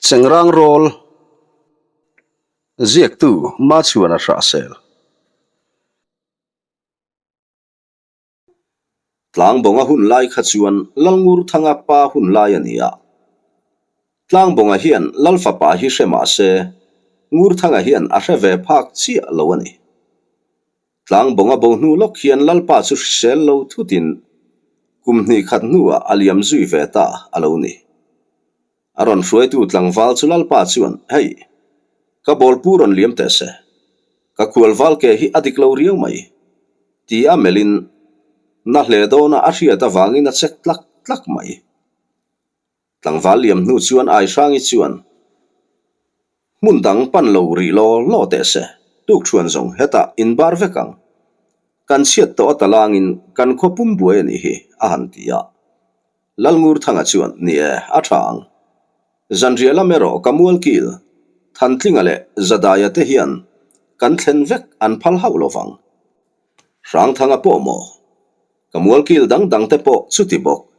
Chengrang rawl ziaktu Machhuana Hrahsel. Tlangbawnga hun lai kha chuan Lalngurthanga pa hun lai a ni a. Tlangbawnga hian Lalfapa hi hre mah se, Ngurthanga hian a hre ve phak chiah lo a ni. Tlangbawnga bo hnu lawk hian Lalpa chu hrisel lo thutin kum hnih khat hnuah a liam zui ve ta a lo ni. A rawn hruaitu tlangval chu Lalpa chuan, Hei, ka bawlpu rawn liam teh se. Ka khualval ke hi a dik lo riau mai, ti a melhin na hle dawna a hriat avangin a chek tlak tlak mai. Tlangval liam hnu chuan Aihrangi chuan, Hmun dang pan lo rih law law teh se, tukṭhuan zawng hetah inbar vek ang. Kan chhiat tawh a talangin kan khaw pum buai a nih hi, a han ti a. Lalngurthanga chuan, Ni e, a ṭha ang. Zanriah lam erawh ka mualkil, Thantlinga leh Zadaia te hian kan thlen vek an phal hauh lo vang. Hrangthanga pawh maw? Ka mualkil dang dang te pawh chuti bawk.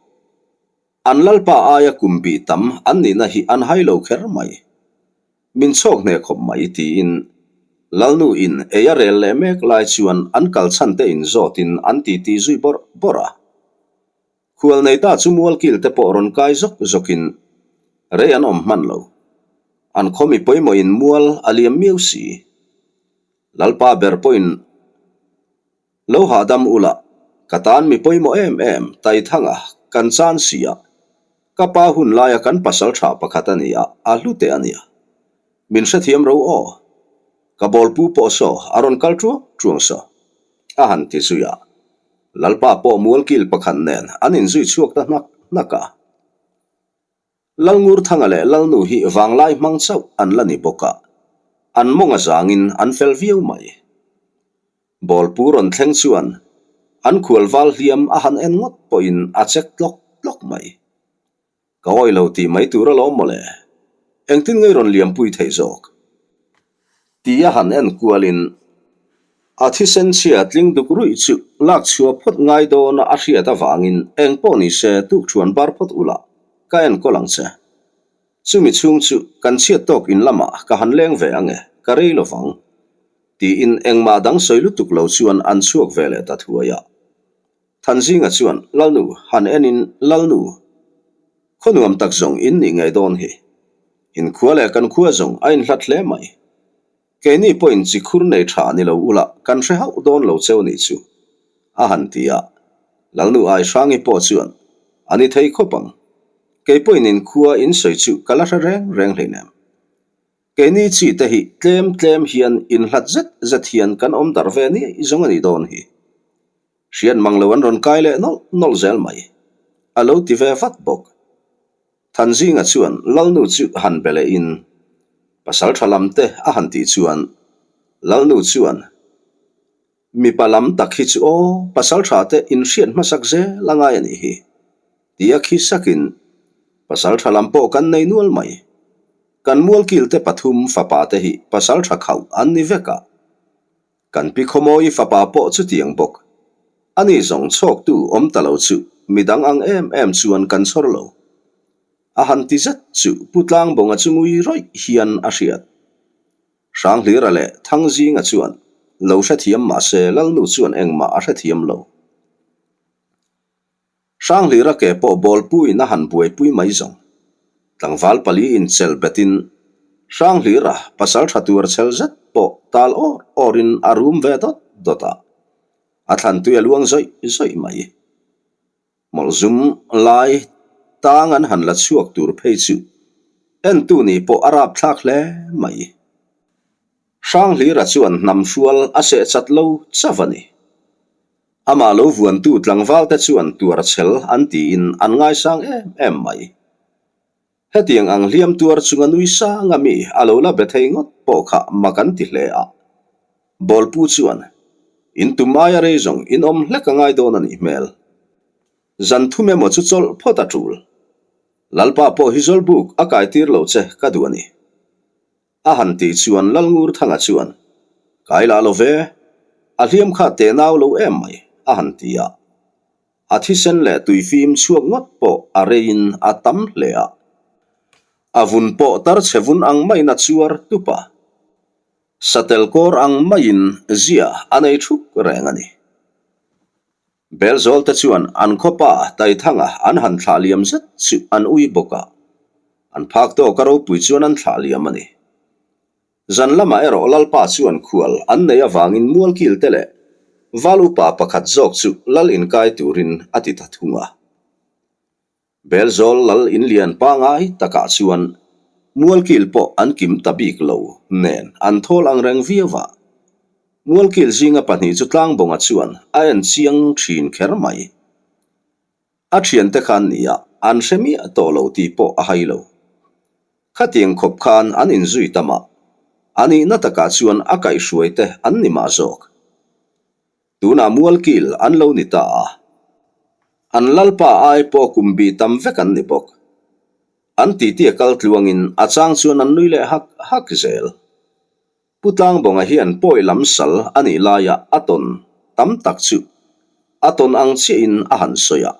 An Lalpa aia kum bih tam an nihna hi an hai lo kher mai. Min chhawk hneh khawp mai tiin Lalnu in ei a rel leh mek lai chuan an kal chhan te in zawtin an titi zui bawrh bawrh a. Khual nei ta chu mualkil te pawh rawn kai zawk zawkin rei an awm hman lo. An khaw mi pawimawhin mual a liam miau si. Lalpa ber pawhin Lo hahdam ula, ka tan mi pawimawh em em, Taithanga, kan chan si a. Ka pa hun laia kan pasal tha pakhat a ni a, a hlu teh a nia. Min hrethiam ro aw. Ka bawlpu pawh saw a rawn kal tuang tuang saw. A han ti zui a. Lalpa pawh mualkil pakhat nen an inzui chhuak ta hnak hnak a. Lalngurthanga leh Lalnu hi vanglai hmang chauh an la ni bawk a, an mawng a zangin an fel viau mai. Bawlpu rawn thleng chuan an khual val hliam a han en ngawt pawhin a chek tlawk tlawk mai. Ka awih lo tih mai tur alawm mawle, engtin ngei rawn liampui theih zawk? Ti a han en kualin a thisen chhia tling duk ruih chu lak chhuah phawt ngai dawna a hriat avangin eng pawh ni se tukṭhuan bar phawt ula ka enkawl ang che. Chumi chhung chu kan chhiat tawk in lamah ka han leng ve ang e, ka rei lovang. Tiin engmah dang sawi lutuk lo chuan an chhuak ve leh ta thuai a. Thanzinga chuan Lalnu han enin Lalnu, khaw nuam tak zawng in nih ngei dawn hi. In khua leh kan khua zawng a inhlat hle mai. Keini pawhin chi khur nei tha ni lo ula kan hre hauh dawn lo cheu nih chu, a han ti a. Lalnu Aihrangi pawh chuan, A ni thei khawp ang. Kei pawhin in khua in sawi chu ka la hre reng reng hleinem. Keini chi te hi tlem tlem hian inhlat zet zet hian kan awm darh ve ni zawng a nih dawn hi. Hriat mang lo an rawn kai leh nawlh nawlh zel mai. A lo ti ve vat bawk. Thanzinga chuan Lalnu chu han be leh in pasal tha lam te a han tih chuan Lalnu chuan mipa lam tak hi chu aw pasal tha te inhriat hmasak zel a ngai a nih hi tia khi sakin pasal tha lam pawh kan nei nual mai. Kan mualkil te pathum fapa te hi pasal tha khauh an ni vek a. Kan pi Khawmawi fapa pawh chutiang bawk. Ani zawng chhawktu awm ta lo chu midang ang em em chuan kan chhawr lo. A han ti zet chu Pu Tlangbawnga chu ngui rawih hian a hriat. Hranghlira leh Thangzinga chuan lo hrethiam mahse Lalnu chuan engmah a hrethiam lo. Hranghlira ke pawh bawlpuiin a han buaipui mai zawng. Tlangval pali in chelh betin Hranghlira pasal tha tur chhel zet pawh tal awr awrin a rum ve dawt dawt a, a thlantui a luang zawih zawih mai. Mawlhzum lai tang an han la chhuak tur phei chu entu nih pawh a rapthlak hle mai. Hranghlira chuan hnam hrual a seh chat lo chauh a ni. Amah lo vuantu tlangvalte chuan tuar chhel an tiin an ngaisang em em mai. Hetiang ang hliam tuar chunga nui sanga mi a lo la be thei ngawt pawh kha mak an ti hle a. Bawlpu chuan, In tum aia rei zawng in awm hlek a ngai dawn a nih hmel. Zan thum emaw chu chawlh phawt a tul. Lalpa pawh hi zawlbuk a kaitir lo che ka duh a ni. A han tih chuan Lalngurthanga chuan, Kai lah lo ve, a hliam kha teh nau lo em mai, a han ti a. A thisen leh tuifim chhuak ngawt pawh a reiin a tam hle a. A vun pawh tar chhe vun ang maiin a chuar tup a. Satel kawr ang maiin zia a nei thup reng a ni. Belzawl te chuan an khawpa Taithanga an han thlah liam zet chu an ui bawk a, an phak tawk a ropui chuan an thlah liam a ni. Zan lamah erawh Lalpa chuan khual an neih avangin Mualkil te leh Val upa pakhat zawk chu Lal inkai turin a ti ta thung a. Belzawl lal inlian pangai takah chuan Mualkil pawh an kim ta bik lo nen an thawl ang reng viau a. Mualkil zinga pahnih chu Tlangbawnga chuan a en chiang thin kher mai. A thiante khan nia an hre miah tawh lo tih pawh a hai lo. Khatiang khawp khan an inzui ta mah. A nihna takah chuan a kaihhruai te an ni mah zawk. Tunah Mualkil an lo ni ta a, an lalpa ai pawh kum bi tam vek an ni bawk. An titi a kal tluangin a chang chuan an nui leh hak hak zel. Pu Tlangbawnga hian pawi lam sal a nih laia a tawn tam tak chu a tawn ang chiahin a han sawi a.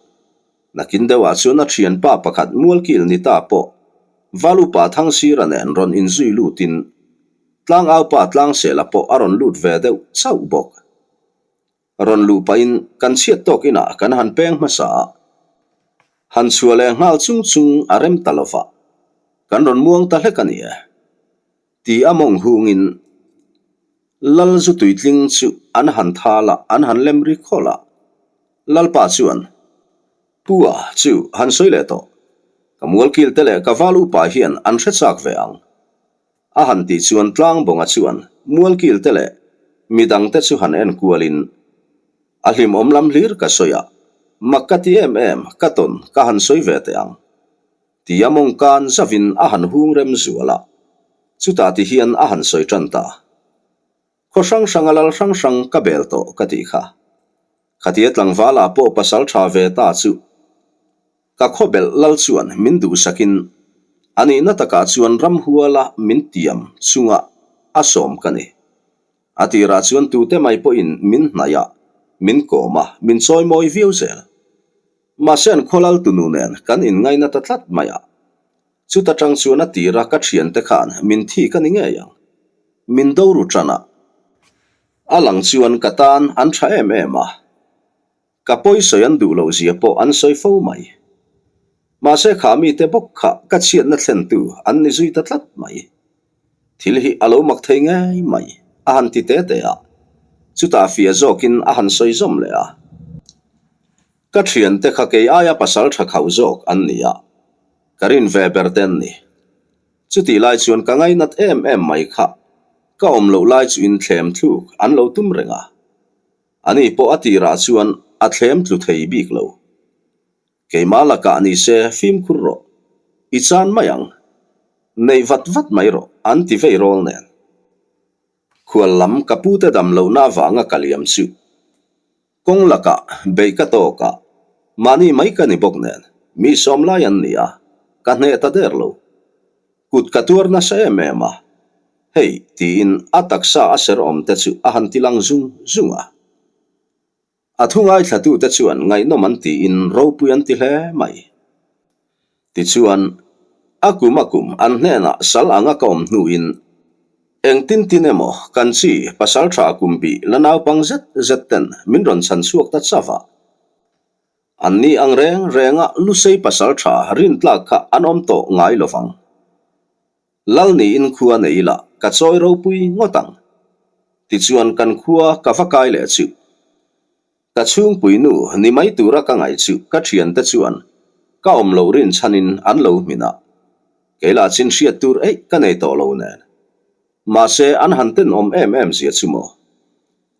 Nakin deuhah chuan a thianpa pakhat Mualkil ni ta pawh Valupa Thangsira nen rawn inzui lutin Tlangaupa Tlangsela pawh a rawn lut ve deuh chauh bawk. Rawn luh pahin kan chhiat tawk inah kan han peng hmasa a, han chhuah leh nghal chung chung a rem ta lova, kan rawn muang ta hlek a ni e. Ti a mawng hungin Lal zu tuitling chu an han thal a, an han lem ri khawlh a. Lalpa chuan, Pu a, chu han sawi leh tawh. Ka mualkil te leh ka val upa hian an hre chak ve ang. A han tih chuan Tlangbawnga chuan mualkil te leh midang te chu han en kualin a hlimawm lam hlir ka sawi a, mak ka ti em em, ka tawn ka han sawi ve teh ang. Tia mawngkan zavin a han hung rem zual a, chutah ti hian a han sawi tan ta. Khaw hrang hranga lal hrang hrang ka bel tawh ka tih kha. Khatia tlangvala pawh pasal tha ve ta chu ka khawbelh lal chuan min duhsakin a nihna takah chuan ramhuala min tiam chunga a sawm ka ni. A tirah chuan tute mai pawhin min hnaih a, min kawm a, min chawimawi viau zel. Mahse an khaw lal tunu nen kan inngaina ta tlat mai a. Chuta tang chuan a tira ka thiante khan min thi ka ni ngei ang. Min do ru tan a. A lang chuan ka tan an tha em em a. Ka pawi sawi an duh loh zia pawh an sawi fo mai. Mahse kha mite bawk kha ka chhiatna thlentu an ni zui ta tlat mai. Thil hi a lo mak thei ngei mai, a han ti te te a. Chutah fiah zawkin a han sawi zawm leh a. Ka thiante kha kei aia pasal tha khauh zawk an ni a, ka rin ve ber te an ni. Chutih lai chuan ka ngainat em em mai kha, ka awm loh lai chu inthlem thluk an lo tum reng a. Ani pawh a tirah chuan a thlem tlu thei bik lo. Keimah lakah ni se fimkhur rawh, i chan mai ang. Neih vat vat mai rawh an ti vei rawl nen. Khual lam ka pute dam lohna avanga ka liam chu kawng lakah beih ka tawk a, mahni mai ka ni bawk nen mi sawm lai an ni a, ka hneh ta der lo. Kut ka tuar nasa em em a, hei tiin a taksa a ser awm te chu a han ti lang zung zung a. A thu ngaithlatute chuan ngaihnawm an tiin ropui an ti hle mai. Tichuan, a kum a kum an hnenah sal anga ka awm hnuin engtin tin emaw kan chi pasal tha kum bih la naupang zet zet ten min rawn chhan chhuak ta chauh a. Anni ang reng renga Lusei pasal tha rintlak kha an awm tawh ngai lovang. Lal niin khua nei ila ka chawi ropui ngawt ang. Tichuan kan khua ka va kai leh chu. Ka chhungpui nu ni mai tura ka ngaih chu ka thiante chuan ka awm loh rinchhanin an lo hmin a. Kei lah chin hriat tur eih ka nei tawh lo nen. Mahse an han tenawm em em zia chu maw.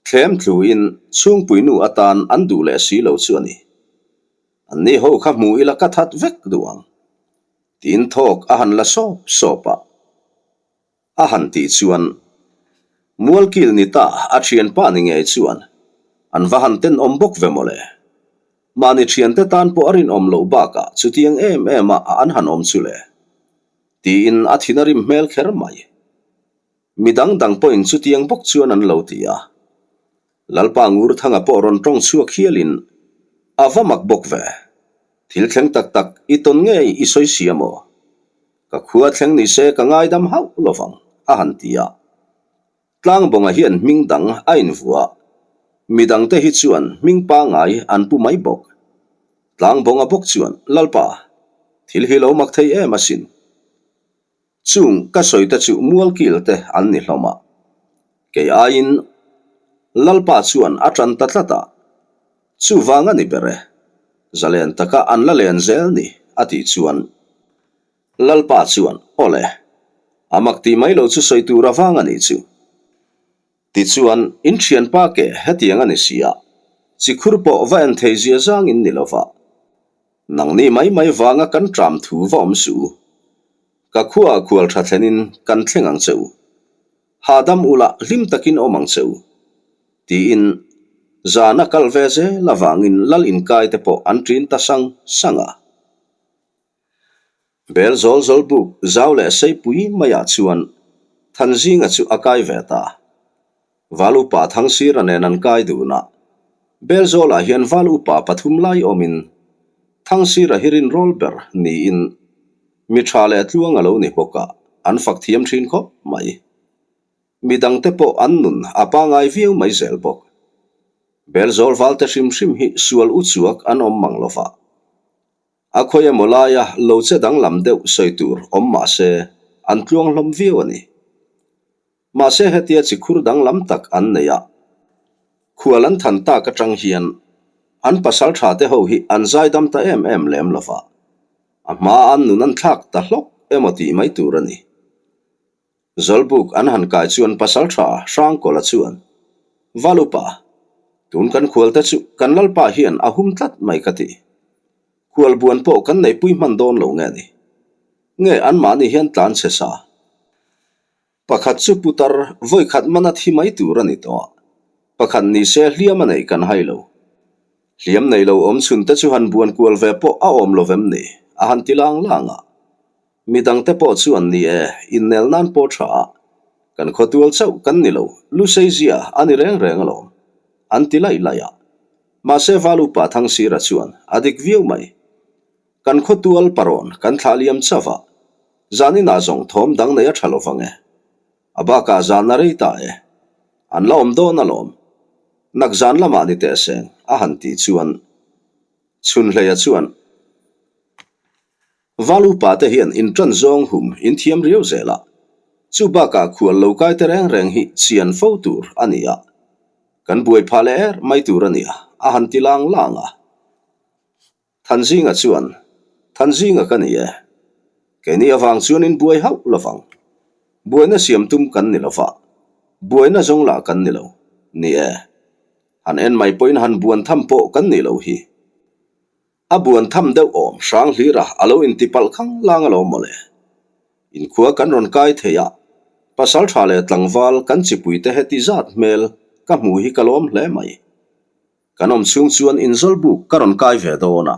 Thlem tluin chhungpui nu atan an duh leh si lo chu a ni. Anni ho kha hmu ila ka that vek duh ang. Tiin thawk a han la sawp sawp a. A han tih chuan Mualkil ni ta a thianpa ni ngei chuan an va han tenawm bawk ve mawle. Mahni thiante tan pawh a rinawm loh bakah chutiang em em a an han awm chu le. Tiin a thin a rim hmel kher mai. Mi dang dang pawhin chutiang bawk chuan an lo ti a. Lalpa Ngurthanga pawh rawn tawng chhuak hialin a va mak bawk ve. Thil thleng tak tak i tawn ngei i sawi si a maw? Ka khua thleng ni se ka ngaidam hauh lovang, a han ti a. Tlangbawnga hian hming dang a invuah. Midangte hi chuan hming pangngai an pu mai bawk. Tlangbawnga bawk chuan, Lalpa, thil hi lo mak thei em asin. Chung ka sawi te chu mualkil te an ni hlawm a. Kei aiin Lalpa chuan a tan ta tlat a, chuvang a ni ber e. Zalen taka an la len zel ni, a tih chuan Lalpa chuan, Awle, a mak tih mai lo chu sawi tur avang a nih chu. Tichuan, in thianpa ke hetiang a ni si a, chikhur pawh va en thei zia zangin ni lova. Nangni mai mai vanga kan ṭam thu va awm suh u. Ka khuaah khual ṭha thlenin kan thleng ang che u. Hahdam ula hlim takin awm ang che u. Tiin zan a kal ve zel avangin lal inkai te pawh an ṭin ta sang sang a. Bel zawl zawl buk zau leh seipui maiah chuan Thanzinga chu a kai ve ta. Val upa Thangsira nen an kai dun a, Bel zawlah hian val upa pathum lai awmin Thangsira hi rinrawl ber niin mi tha leh tluang a lo ni bawk a, an fak thiam thin khawp mai. Mi dangte pawh an nun a pangai viau mai zel bawk. Bel zawl valte hrim hrim hi sual uchuak an awm mang lova. A khawi emaw laia lo che danglam deuh sawi tur awm mah se, an tluang hlawm viau a ni. Mahse hetia chi khur danglam tak an nei a, khual an than tak atang hian an pasal tha te ho hi an zaidam ta em em lem lo va, a hma an nun an thlak ta hlawk emaw tih mai tur a ni. Zawlbuk an han kai chuan pasal tha Hrangkawla chuan, Valupa, tun kan khualte chu kan Lalpa hian a hum tlat mai ka ti. Khualbuan pawh kan neihpui hman dawn lo nge ni? Nge anmahni hian tlan chhe sa? Pakhat chu putar vawikhat mana thi mai tur a ni tawh a, pakhat ni se hliam a neih kan hai lo. Hliam nei lo awm chhun te chu han buan kual ve pawh a awm lo vem ni? A han ti lang lang a. Mi dangte pawh chuan ni e, innel nan pawh tha a, kan khawtual chauh kan ni lo, Lusei zia a ni reng reng alawm, an ti laih laih a. Mahse Valupa Thangsira chuan a dik viau mai. Kan khawtual parawn kan thlah liam chauh a, zaninah zawng thawm dang nei a tha lo vang e. A bakah zan a rei ta e. An la awm dawn alawm. Nak zan lamah ni teh seng, a han tih chuan Chhunhleia chuan, Val upa te hian inṭan zawng hum in thiam riau zel a, chu bakah khual lo kai te reng reng hi chian fo tur a ni a, kan buai phah leh er mai tur a nia, a han ti lang lang a. Thanzinga chuan, Thanzinga ka ni e. Keini avang chuan in buai hauh lovang. Buaina siam tum kan ni lova, buaina zawng lah kan ni lo. Ni e. Han en mai pawhin han buan tham pawh kan nih loh hi. A buan tham deuh awm hrang hlir a, a lo inti palh khang lang alawm mawle. Inkhua kan rawn kai thei a, pasal tha leh tlangval kan chipui te heti zat hmel ka hmuh hi ka lawm hle mai. Kan awm chhung chuan inzawl buk ka rawn kai ve dawn a,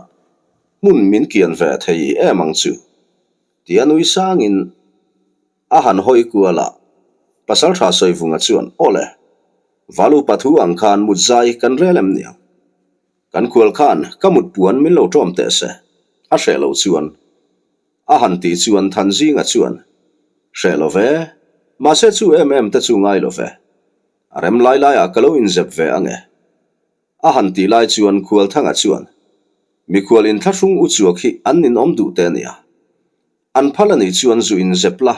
hmun min kian ve thei em ang chu tia nui sangin a han hawi kual a, pasal tha Sawivunga chuan, Awle, Valu pathu ang khan mut zai kan rel em niang? Kan khual khan ka mut puan min lo ṭawm teh se, a hreh lo chuan. A han tih chuan Thanzinga chuan, Hreh lo ve, mahse chu em em te chu ngai lo ve. A rem lai laiah ka lo inzep ve ang e. A han tih lai chuan Khualthanga chuan, Mikhual inthlahrung u chuak hi an ninawm duh te ania. An phal a nih chuan zu inzep la,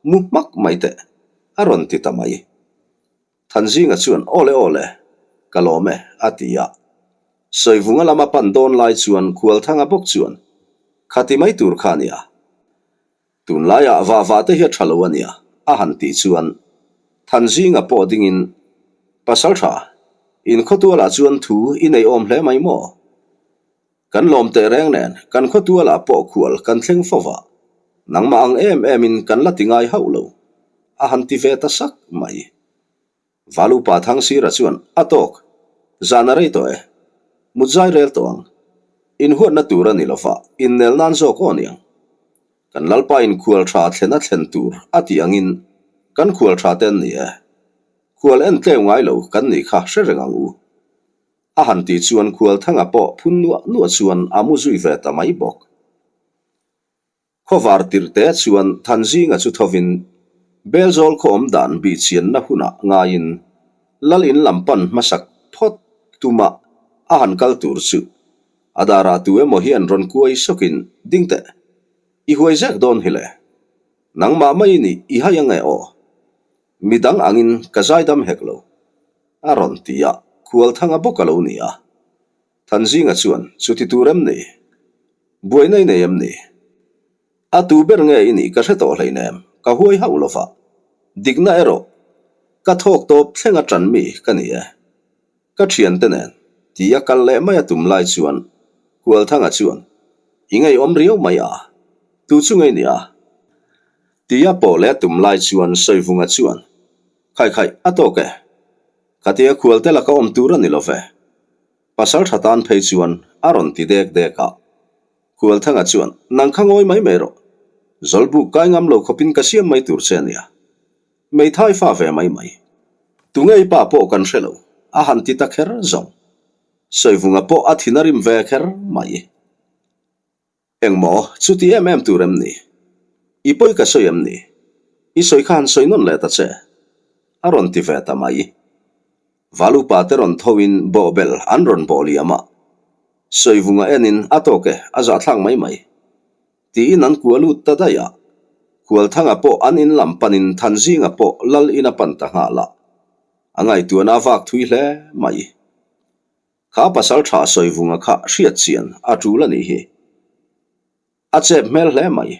mu hmak mai teh, a rawn ti ta mai. Thanzinga chuan, Awle awle, ka lawm e, a ti a. Sawivunga lama pan dawn lai chuan Khualthanga bawk chuan, Khati mai tur kha a nia. Tunlaiah vah vah te hi a tha lo a nia, a han tih chuan Thanzinga pawh dingin, Pasaltha, in khawtualah chuan thu i nei awm hle mai maw? Kan lawm teh reng nen kan khawtualah pawh khual kan thleng fo va, nangmah ang em emin kan la ti ngai hauh lo, a han ti ve ta sak mai. Valupa Thangsira chuan, A tawk, zan a rei tawh e. Mut zai rel tawh ang. Inhuatna tur a ni lo va, innel nan zawk aw niang. Kan Lalpa in khual tha thlen a thlen tur a tih angin kan khual tha te an ni e. Khual en tleu ngai lo kan nih kha hre reng ang u. A han tih chuan Khualthanga pawh phun nuah nuah chuan a mu zui ve ta mai bawk. Khawvar tirhte chuan Thanzinga chu thovin Belzawl khaw awm dan bihchianna hunah ngaiin Lal in lam pan hmasak phawt tuma a han kal tur chu a darah tu emaw hian rawn kuai sawkin ding teh, i huai zek dawn hi le. Nangmah mai nih i hai ange aw. Midang angin ka zaidam hek lo, a rawn ti a, Khualthanga bawk a lo ni a. Thanzinga chuan, Chuti tur em ni? Buaina i nei em ni? A tu ber nge i nih ka hre tawh hleinem, ka huai hauh lo va. Dikna erawh ka thawk tawp thleng a ṭan mi ka ni e. Ka ṭhiante nen ti a kal leh mai a tum lai chuan Kualthanga chuan, I ngeiawm riau mai a, tu chu ngei nia? Ti a pawh leh a tum lai chuan Sawivunga chuan, Khai khaih, a tawk e. Khatia khualte laka awm tur a ni lo ve. Pasal tha tan phei chuan a rawn ti dek dek a. Khualthanga chuan, Nang kha ngawi mai mai rawh. Zawlbuk kai ngam lo khawpin ka siam mai tur che a nia. Meithai fa ve mai mai. Tunge i pa pawh kan hre lo, a han ti ta kher zawng. Sawivunga pawh a thin a rim ve kher mai. Engmaw, chuti em em tur em ni? I pawi ka sawi em ni? I sawi kha han sawi nawn leh ta che, a rawn ti ve ta mai. Valupa te rawn thoin bawhbel an rawn bawh liam a, Sawivunga enin a tawk e, a zahthlak mai mai. Tiin an kua lut ta daih a, Khualthanga pawh an in lam panin Thanzinga pawh lal in a pan ta nghal a, a ngaihtuahna a vak thui hle mai. Kha pasal tha Sawivunga kha hriat chian a tul a nih hi. A chep hmel hle mai,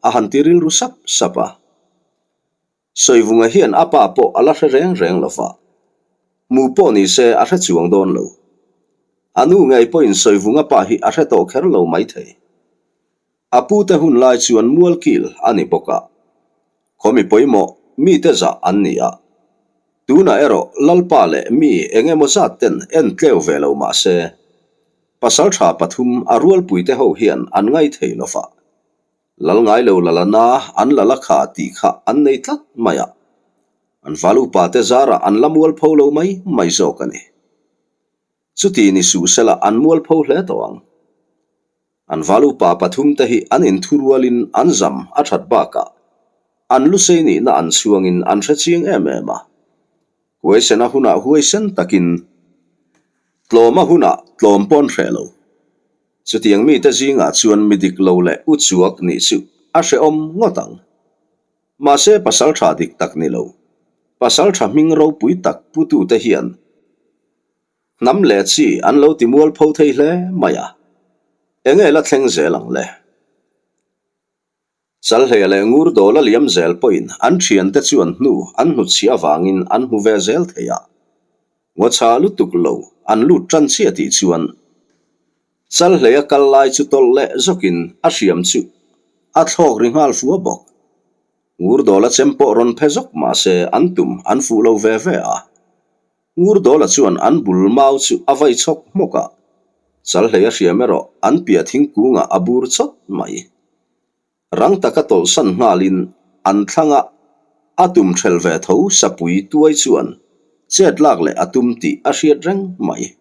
a han ti rilru sap sap a. Sawivunga hian a pa pawh a la hre reng reng lo va, hmu pawh ni se a hre chuang dawn lo. A nu ngei pawhin Sawivunga pa hi a hre tawh kher lo maithei. A pute hun lai chuan mualkil a ni bawk a, khaw mi pawimawh mite zah an ni a. Tunah erawh Lalpa leh mi eng emaw zat ten en tleu ve lo mah se, pasaltha pathum a rualpuite ho hian an ngai thei lo va. Lal ngai lo la la na an la la kha tih kha an nei tlat mai a, an val upa te zarah an la mualpho lo mai mai zawk a ni. Chuti ni suh sela an mualpho hle tawh ang. An val upa pathum te hi an inthurualin an zam a that bakah an lusei nihna an chhuangin an hre chiang em em a. Huaisena hunah huaisen takin tlawma hunah tlawm pawn hreh lo. Chutiang mite zingah chuan mi dik lo leh u chuak nih chu a hrehawm ngawt ang. Mahse pasal tha dik tak ni lo, pasal tha hming ropui tak putute hian hnam leh chi an lo ti mualpho thei hle mai a, enge la thleng zel ang le? Chalhleia leh Ngurdawl a liam zel pawhin an thiante chu an hnu an hnutchhiah avangin an hmu ve zel thei a. Ngawchha lutuk lo an lut tan chiah tih chuan Chalhleia kal lai chu tawlh leh zawkin a hriam chu a thlawk ri nghal fua bawk. Ngurdawla chem pawh rawn phe zawk mah se an tum an fuh lo ve ve a. Ngurdawla chuan an bul mau chu a vai chhawk hmawk a, Chalhlei a hriam erawh an piah thingkungah a bur chawt mai. Rang taka tawlhsan nghalin an thlanga a tum ṭhel ve tho sapui tuai chuan chet lak leh a tum tih a hriat reng mai.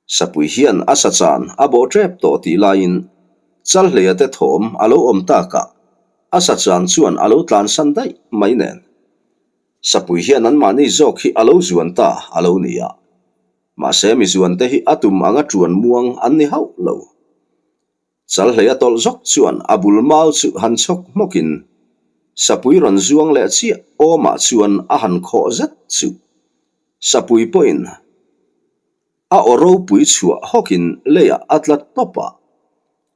Sapui hian a sa chan a bawh ṭep tawh tih laiin Chalhleia te thawm a lo awm takah a sa chan chuan a lo tlansan daih mai nen. Sapui hian anmahni zawk hi a lo zuan ta a lo ni a. Mahse mi zuante hi a tum anga ṭuan muang an ni hauh lo. Chalhleia tawlh zawk chuan a bul mau chu han chhawk hmawkin Sapui rawn zuang leh chiah awmah chuan a han khawh zet chu Sapui pawhin a aw ropui chhuah hawkin leiah a tla tawp a,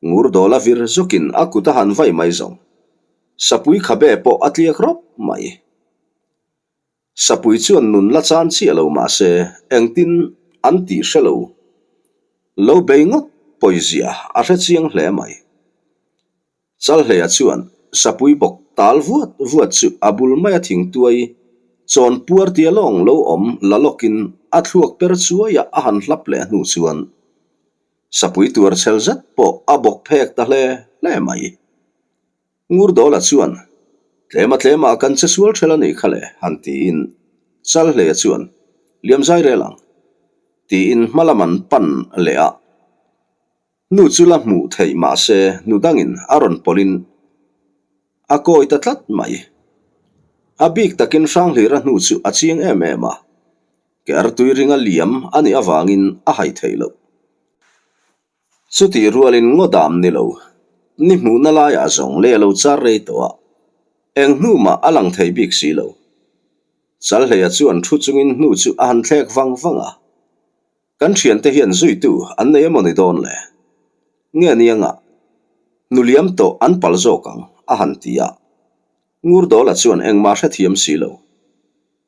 Ngurdawla vir zawkin a kut a han vai mai zawng. Sapui khabe pawh a tliak rawp mai. Sapui chuan nun la chan chiah lo mah se engtin an tih hre lo. Lo bei ngawt pawizia a hre chiang hle mai. Chalhleia chuan Sapui bawk tal vuat vuat chu a bul maia thingtuai chawn puar tia lawng lo awm la lawkin a thluak per chuaia a han hlap leh hnu chuan Sapui tuar chhel zet pawh a bawk phek ta hle hle mai. Ngurdawla chuan, Tlema tlema kan che sual ṭhel a nih kha le, han tiin Chalhleia chuan, Liam zai rel ang, tiin hma lam an pan leh a. Nu chu la hmuh theih mah se nu dangin a rawn pawlhin. A kawi ta tlat mai. A bik takin Hranghlira hnu chu a chiang em em a, ke artui ringa liam a nih avangin a hai theih loh. Chutih rualin ngaw dam ni lo, ni hmuhna laiah zawng leh a lo char rei tawh a, eng hnu mah a lang thei bik si lo. Chalhleia chuan thu chungin hnu chu a han thlek vang vang a, Kan thiante hian zuitu an nei emaw ni dawn le? Nge nianga nuliam tawh an pal zawk ang a han ti a. Ngurdawla chuan engmah hrethiam si lo.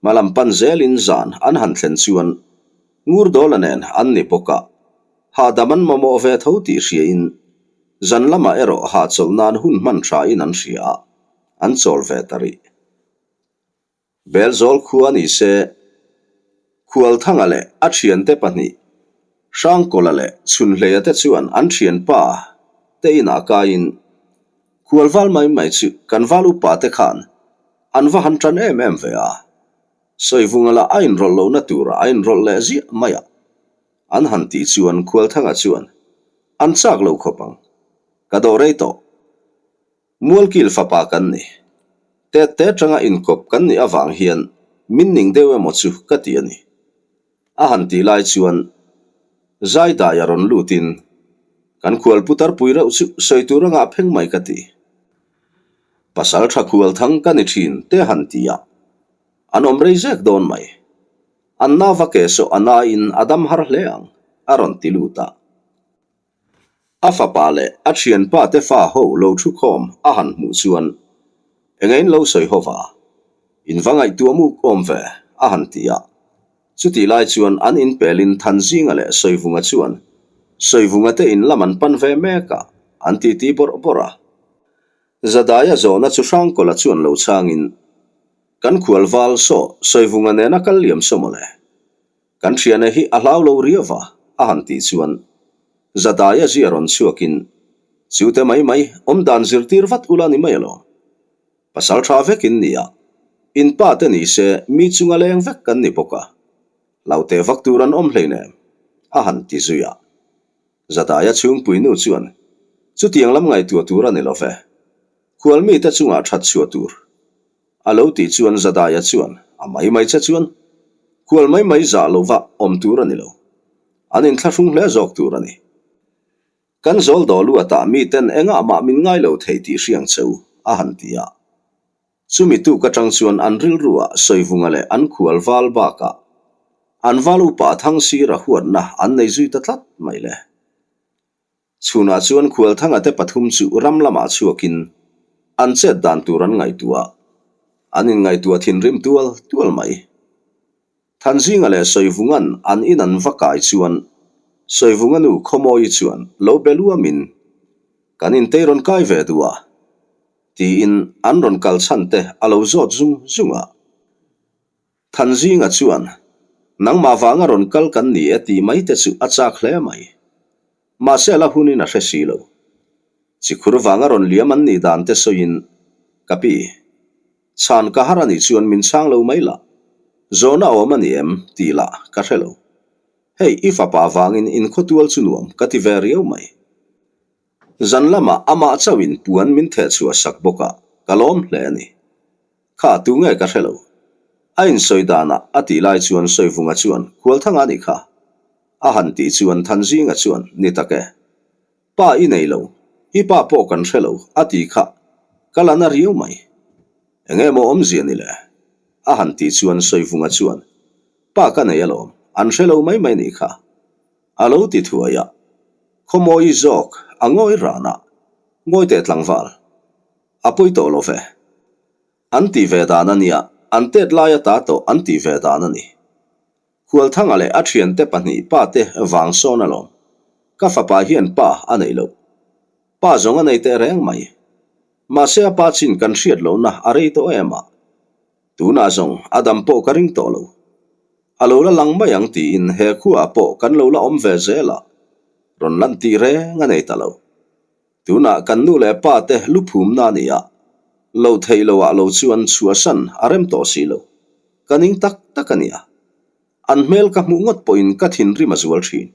Hmalam pan zelin zan an han thlen chuan Ngurdawla nen an ni bawk a, hahdam an mamawh ve tho tih hriain zan lamah erawh hahchawlh nan hun hman thain an hria a, an chawl ve ta rih. Belzawl khua ni se, Khualthanga leh a thiante pahnih, Hrangkawla leh Chhunhleia te chuan an thianpa te inah kaiin, Khualval mai mai chu kan val upa te khan an va han tan em em ve a, Sawivunga lah a inrawlh lohna turah a inrawlh leh ziah mai a, an han tih chuan Khualthanga chuan, An chak lo khawp ang, ka dawh rei tawh. Mualkil fapa kan ni. Tet te atanga inkawp kan nih avang hian min ning deuh emaw chu ka ti a ni. A han tih lai chuan Zaidaia rawn lutin kan khual putar pui reuh chu sawi tur a ngah pheng mai ka ti. Pasal tha khual thang ka ni thin te han ti a, an awm rei zek dawn mai. An nava ke sawh a naiin a dam har hle ang, a rawn ti lut a. A fapa leh a thianpa te fa ho lo thu khawm a han hmuh chuan engain lo sawi ho va, in va ngaihtuah muk awm ve a han ti a. Chutih lai chuan an inpelin Thanzinga leh Sawivunga chuan Sawivunga te in lam an pan ve mek a, an titi bawrh bawrh a. Zadaia zawhna chu Hrangkawla chuan lo chhangin, Kan khual val saw Sawivunga nena kal liam saw mawle. Kan thiana hi a hlau lo riau va, a han tih chuan Zadaia zia rawn chhuakin, Chute mai mai, awm dan zirtir vat ula ni mai alawm. Pasal tha vek in nia, in pa te ni se mi chunga leng vek kan ni bawk a, hlau teh vak tur an awm hleinem, a han ti zui a. Zadaia chhungpui nu chuan, Chutiang lam ngaihtuah tur a ni lo ve, khualmite chungah that chhuah tur A lo tih chuan Zadaia chuan a mai mai che chuan kual mai mai zah lova awm tur a ni lo. An inthlahrung hle zawk tur a ni. Kan zawl daw luatah miten engah mah min ngai lo thei tih hriang che u, a han ti a. Chumi tuk atang chuan an rilruah Sawivunga leh an khual val bakah an val upa Thangsira huatna an nei zui ta tlat mai le. Chhunah chuan Khualthanga te pathum chu ram lamah chhuakin an chet dan tur an ngaihtuah a, an inngaihtuah thinrim tual tual mai. Thanzinga leh Sawivunga'n an in an va kai chuan Sawivunga nu Khawmawi chuan lo be luamin, Kan intei rawn kai ve duh a, tiin an rawn kal chhan te a lo zawt zung zung a. Thanzinga chuan, Nangmah vanga rawn kal kan ni e tih mai te chu a chak hle mai. Mahse a la hunin a hre si lo. Chikhur vanga rawn liam an nih dan te sawiin, Ka pi, chhan ka har a nih chuan min chhang lo mai lah. Zawhna awm a ni em tih lah ka hre lo. Hei, i fapa vangin inkhawtual chu nuam ka ti ve riau mai. Zan lamah amah chauhin puan min theh chhuah sak bawk a, ka lawm hle a ni. Kha tu nge ka hre lo. A insawi danah a tih lai chuan Sawivunga chuan Khualthanga a nih kha. A han tih chuan Thanzinga chuan ni tak e. Pa i nei lo, i pa pawh kan hre lo a ti kha ka la na riau mai. Enge maw awmzia ni le? A han tih chuan Sawivunga chuan Pa ka nei alawm, an hre lo mai mai nih kha. A lo ti thuai a, Khawmawi zawk a ngawi ran a, ngawi teh tlangval. A pawi tawh lo ve. An tih ve dan a nia, an tet lai ata tawh an tih ve dan a ni. Khualthanga leh a thiante pahnih pa te vang sawn alawm. Ka fapa hian pa a nei lo. Pa zawng a nei teh reng mai. Mahse a pa chin kan hriat lohna a rei tawh em a. Tunah zawng a dam pawh ka ring tawh lo. A lo la lang mai ang tiin he khuaah pawh kan lo la awm ve zel a, rawn lan tih reng a nei ta lo. Tunah kan nu leh pa te lu phumna a ni a, lo theih loh ah lo chuan chhuahsan a rem tawh si lo. Ka ning tak tak a nia. An hmel ka hmuh ngawt pawhin ka thinrim a zual thin.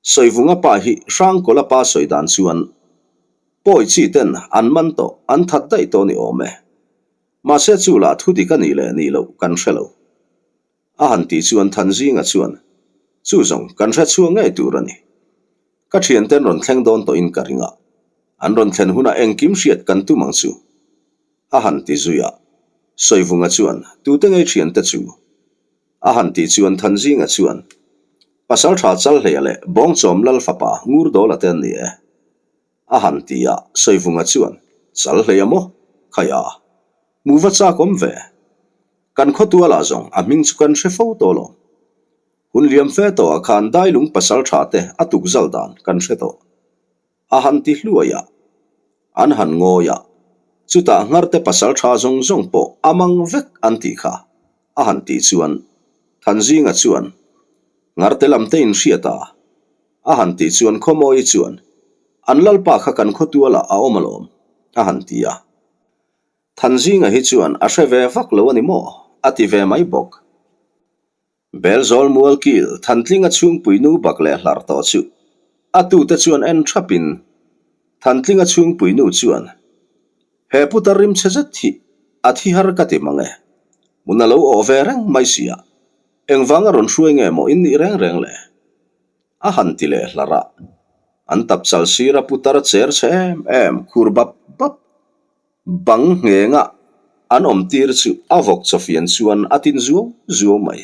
Sawivunga pa hi Hrangkawla pa sawi dan chuan. Pawi chi ten an man tawh, an that daih tawh ni awm e. Mahse chu lah thu dik a nih leh nih loh kan hre lo. A han tih chuan Thanzinga chuan, Chu zawng, kan hre chhuak ngei tur a ni. Ka thianten rawn thleng dawn tawhin ka ring a, an rawn thlen hunah engkim hriat kan tum ang chu. A han ti zui a, Sawivunga chuan, Tute ngei thiante chu? A han tih chuan Thanzinga chuan, Pasaltha Chalhleia leh Bawngchawm Lal fapa Ngurdawla te an ni e. A han ti a, Sawivunga chuan, Chalhleia maw? Khaia, hmu va chak awm ve. Kan khawtualah zawng a hming chu kan hre fo tawh lo. Hun liam fe tawhah khan Dailung pasaltha te a tukzal dan kan hre tawh. A han ti hluai a, an han ngawi a, chutah Ngharte pasaltha zawng zawng pawh a mang vek an tih kha a han tih chuan Thanzinga chuan Ngharte lam te inhriat a a han tih chuan Khawmawi chuan An lalpa kha kan khawtualah a awm alawm a han ti a. Thanzinga hi chuan a hre ve vak lo a ni maw? a ti ve mai bawk. Belzawl Mualkil Thantlinga chhungpui nu bak leh hlar tawh chu a tute chuan en thapin Thantlinga chhungpui nu chuan, He putar rimchhe zet hi a thi har ka ti mang e, hmun a lo awh ve reng mai sia, engvanga rawn hruai nge maw in nih reng reng le? A han ti leh hlar a, an tapchal sira putar cher chhe em em khur bap bap Bang nghenga an awm tir chu a vawk chawfian chuan a tin zuau zuau mai.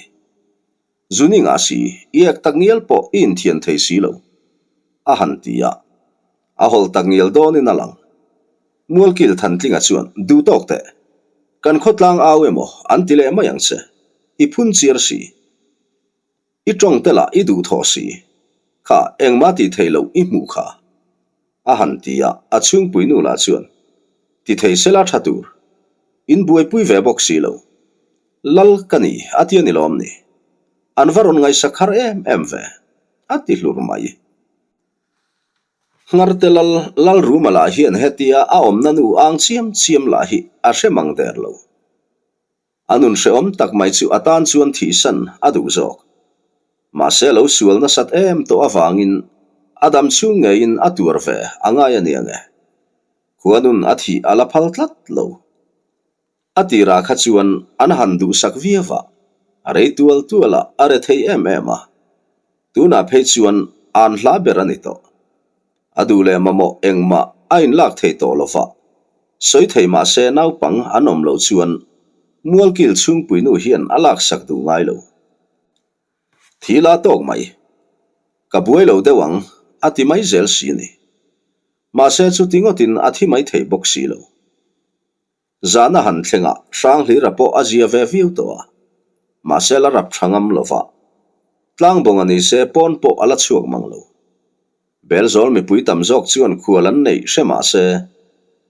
Zuni ngah si, i ek tak ngial pawh i inthian thei si lo, a han ti a. A hawlh tak ngial dawnin a lang. Mualkil Thantlinga chuan, Duh tawk teh. Kan khawtlang au emaw an ti leh mai ang che. I phun chiar si. I tawng te lah i duh thawh si. Kha engmah tih theih loh i hmuh kha. A han ti a, a chhungpui nu lah chuan, Ti thei sela tha tur. In buaipui ve bawk si lo. Lal ka ni a ti a ni lawm ni. An va rawn ngaihsak har em em ve. A ti hlur mai. Ngharte lal Lalruma lah hian hetia a awmna nu ang chiam chiam lah hi a hre mang der lo. A nun hrehawm tak mai chu a tan chuan thihsan a duh zawk. Mahse lo sual nasat em tawh avangin a dam chhung ngeiin a tuar ve a ngai a nia nge. Khua nun a thih a la phal tlat lo. A tirah kha chuan an han duhsak viau a, a rei tual tual a, a re thei em em a. Tunah phei chuan an hla ber a ni tawh. A duh leh mamawh engmah a inlak thei tawh lo va, sawi thei mah se naupang an awm loh chuan Mualkil chhungpuinu hian a laksak duh ngai lo. Thi la tawk mai. Ka buai lo deuh ang a ti mai zel si a ni. Mahse chuti ngawtin a thi mai thei bawk si lo. Zahna han thlengah Hranghlira pawh a zia ve viau tawh a, mahse la rap tha ngam lo va, Tlangbawng a ni se pawn pawh a la chhuak mang lo. Belzawl mipui tam zawk chuan khual an neih hre mah se,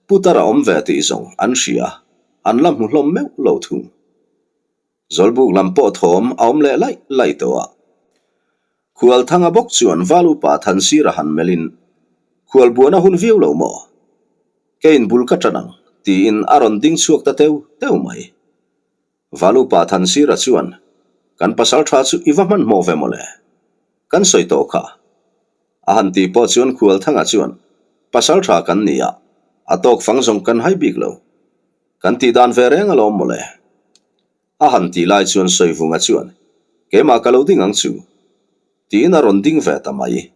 Putar a awm ve tih zawng an hria, an la hmu hlawm meuh lo thung. Zawlbuk lam pawh thawm a awm leh laih laih tawh a. Khualthanga bawk chuan Val upa Thansira han melhin, Khual buan a hun viau lo maw? Keiin bul ka ṭan ang, tiin a rawn ding chhuak ta teu teu mai. Val upa Thansira chuan, Kan pasal ṭha chu i va hmanhmawh ve mawle? Kan sawi tawh kha. A han tih pawh chuan Khualthanga chuan, Pasal ṭha kan ni a, a tawk fang zawng kan hai bik lo. Kan tih dan ve reng alawm mawle. A han tih lai chuan Sawivunga chuan, Keimah ka lo ding ang chu. Tiin a rawn ding ve ta mai.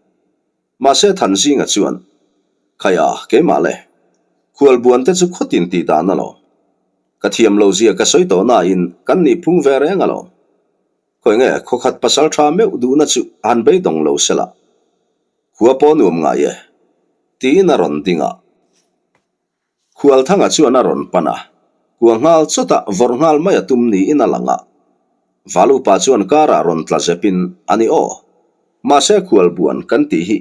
Mahse Thanzinga chuan, Khaia, keimah le. Khualbuan te chu khawtin tih dan alawm. Ka thiam lo zia ka sawi tawh nain kan nih phung ve reng alawm. Khawi nge khawkhat pasal tha meuh duhna chu han beidawng lo sela. Khua pawh nuam ngai e. Tiin a rawn ding a. Khualthanga chuan a rawn pan a, kua nghal chawt a vawrh nghal mai a tum niin a lang a. Val upa chuan karah rawn tla zepin a ni aw. Mahse khualbuan kan tih hi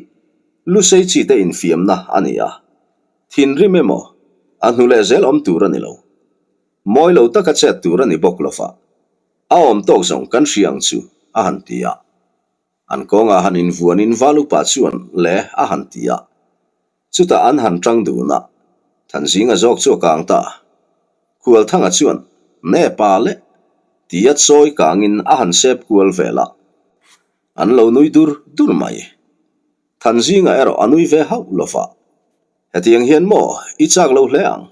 Lusei chi te infiamna a ni a. Thinrim emaw a hnu leh zel awm tur a ni lo. Mawi lo taka chet tur a ni bawk lo va. A awm tawk zawng kan hria ang chu a han ti a. An kawngah han invuanin Val upa chuan le a han ti a. Chutah an han ṭang dun a, Thanzinga zawk chu a kang ta. Khualthanga chuan, Ne pa le! tia chawi kangin a han sep kual vel a. An lo nui dur dur mai. Thanzinga erawh a nui ve hauh lo va. Hetiang hian maw i chak lo hle ang?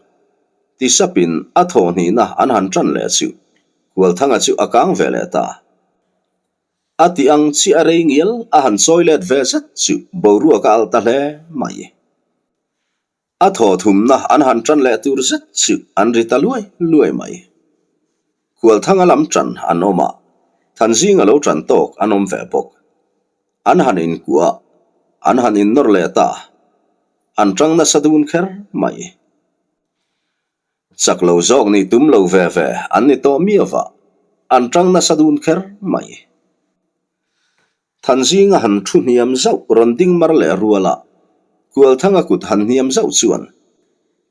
Ti sapin a thawhhnihna an han ṭan leh chu Khualthanga chu a kang ve leh ta. A ti ang chiah a rei ngial a han chawi let ve zet chu boruak a alh ta hle mai. A thawthumna an han ṭan leh tur zet chu an ri ta luai luai mai. Khualthanga lam ṭan an awm a, Thanzinga lo ṭan tawk an awm ve bawk. An han inkuah a, an han innawr leh ta. An ṭang nasa dun kher mai. Chak lo zawk nih tum lo ve ve an ni tawh miau va, an ṭang nasa dun kher mai. Thanzinga han thu hniam zauh rawn ding mar leh rual a, Kualthanga kut han hniam zauh chuan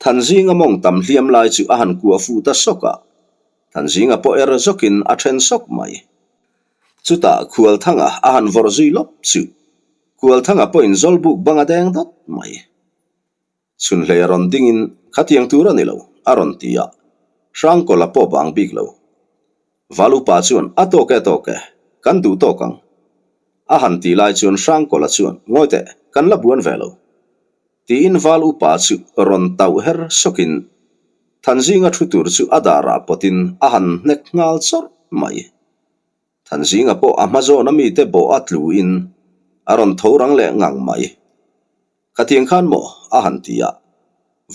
Thanzinga mawng tam hliam lai chu a han kuah fuh ta sawk a, Thanzinga pawh er zawkin a then sawk mai. Chutah Khualthanga a han vawrh zui lawp chu Kualthanga pawhin Zawlbuk bang a deng dawt mai. Chhunhlei a rawn dingin khatiang tur a ni lo, a rawn ti a, Hrangkawla pawh bang bik lo. Valupa chuan, A tawk e, tawk e, kan duh tawk ang. A han tih lai chuan Hrangkawla chuan, Ngawi teh, kan la buan ve lo. Tiin Val upa chu rawn tauh her sawkin Thanzinga thu tur chu a darah pawtin a han hnek nghal chawrh mai. Thanzinga pawh a hma zawna mite bawh a tluin a rawn tho rang leh ngang mai. Khatiang khan maw? a han ti a.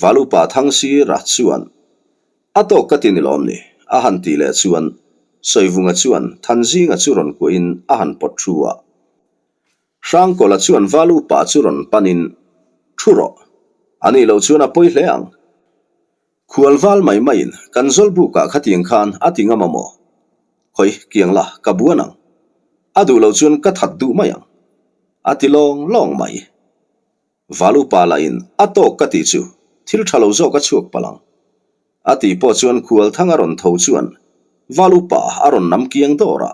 Valupa Thangsira chuan, A tawk ka ti ni lawm ni? a han ti leh chuan Sawivunga chuan Thanzinga chu rawn kuahin a han pawt thu a. Hrangkawla chuan Valupa chu rawn panin, Thu rawh. A nih loh chuan a pawi hle ang. Khual val mai maiin kan Zawlbukah khatiang khan a ti ngam a maw? Khawi, kiang la, ka buan ang. A duh loh chuan ka that duh mai ang. A ti lawng lawng mai. Val upa lahin a tawk ka tih chu thil tha lo zawk a chhuak palh ang. A tih pawh chuan khual thang a rawn tho chuan val upa a rawn nam kiang dawr a.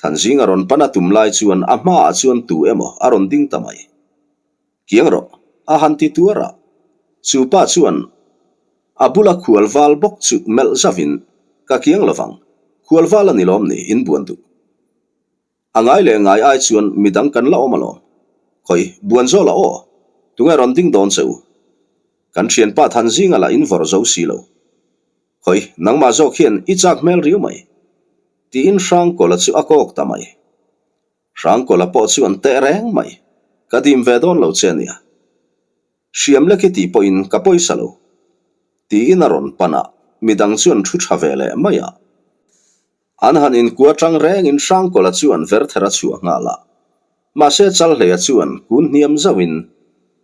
Thanzinga rawn pan a tum lai chuan a hmaah chuan tu emaw a rawn ding ta mai. Kiang rawh, a han ti tuar a. Chu pa chuan a bula khual val bawk chu melh zavin, Ka kiang lovang, khual val a ni lawm ni, in buan duh. A ngai leh ngai ai chuan midang kan la awm alawm. Khawi, buan zawh la aw, tunge rawn ding dawn che u? Kan thianpa Thanzinga lah in vawrh zo si lo. Khawi, nangmah zawk hian i chak hmel riau mai, tiin Hrangkawla chu a kawk ta mai. Hrangkawla pawh chu an teh reng mai. Ka dim ve dawn lo che ania. Hriam lek i tih pawhin ka pawisa lo. Tiin a rawn pan a, midang chuan thu tha ve leh mai a. An han inkua tang rengin Hrangkawla chuan verther a chhuah nghal a. Mahse Chalhleia chuan kun hniam zauhin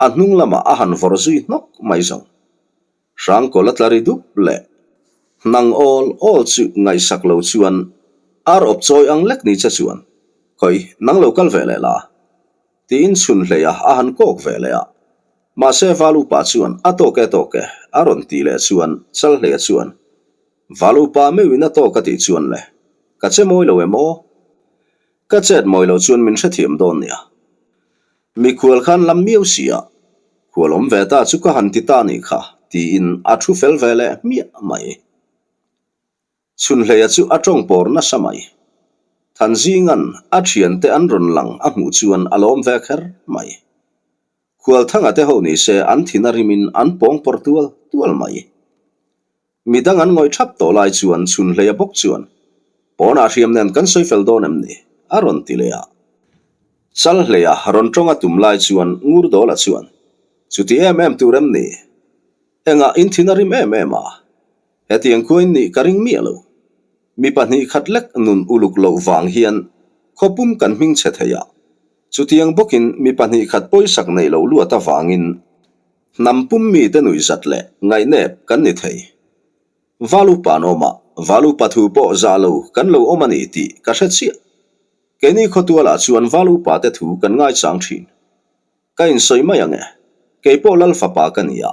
a hnung lamah a han vawrh zui hnawk mai zawng. Hrangkawla tla ri dup leh hnang awl awl chu ngaihsak lo chuan ar awp chawi ang lek ni che chuan, Khawi, nang lo kal ve leh la? tiin chhun hleia a han kawk ve leh a. Mahse Val upa chuan, A tawk e, tawk e, a rawn tih leh chuan chal hleia chuan, Val upa meuhin a tawk a tih chuan le, ka che mawi lo em aw? Ka chet mawi lo chuan min hrethiam dawn nia. Mikhual khan lam miau si a, khual awm ve ta chu ka han ti ta nih kha, tiin a thu fel ve leh hmiah mai. Chhunhleia chu a tawng pawr nasa mai. Thanzinga'n a thiante an rawn lang a hmuh chuan a lawm ve kher mai. Khualthanga te ho ni se an thin a rimin an pawng pawr tual tual mai. Midang an ngawih thap tawh lai chuan Chhunhleia bawk chuan, Pawnah hriam nen kan sawi fel dawn em ni? a rawn ti leh a. Chalhleia rawn tawng a tum lai chuan Ngurdawla chuan, Chuti em em tur em ni? Engah in thin a rim em em a? Hetiang khuain nih ka ring miah lo. Mi 2 khat lek nun uluk loh vang hian khawpum kan hming chhe thei a. Chutiang bawkin mi 2 khat pawisak neih loh luat avangin Hnam pum mite nuihzat leh ngaihnep kan ni thei. Val upa an awm a, val upa thu pawh zah lo kan lo awm a ni tih ka hre chiah. Keini khawtualah chuan val upa te thu kan ngaichang thin. Ka insawi mai ang e, kei pawh Lal fapa ka ni a.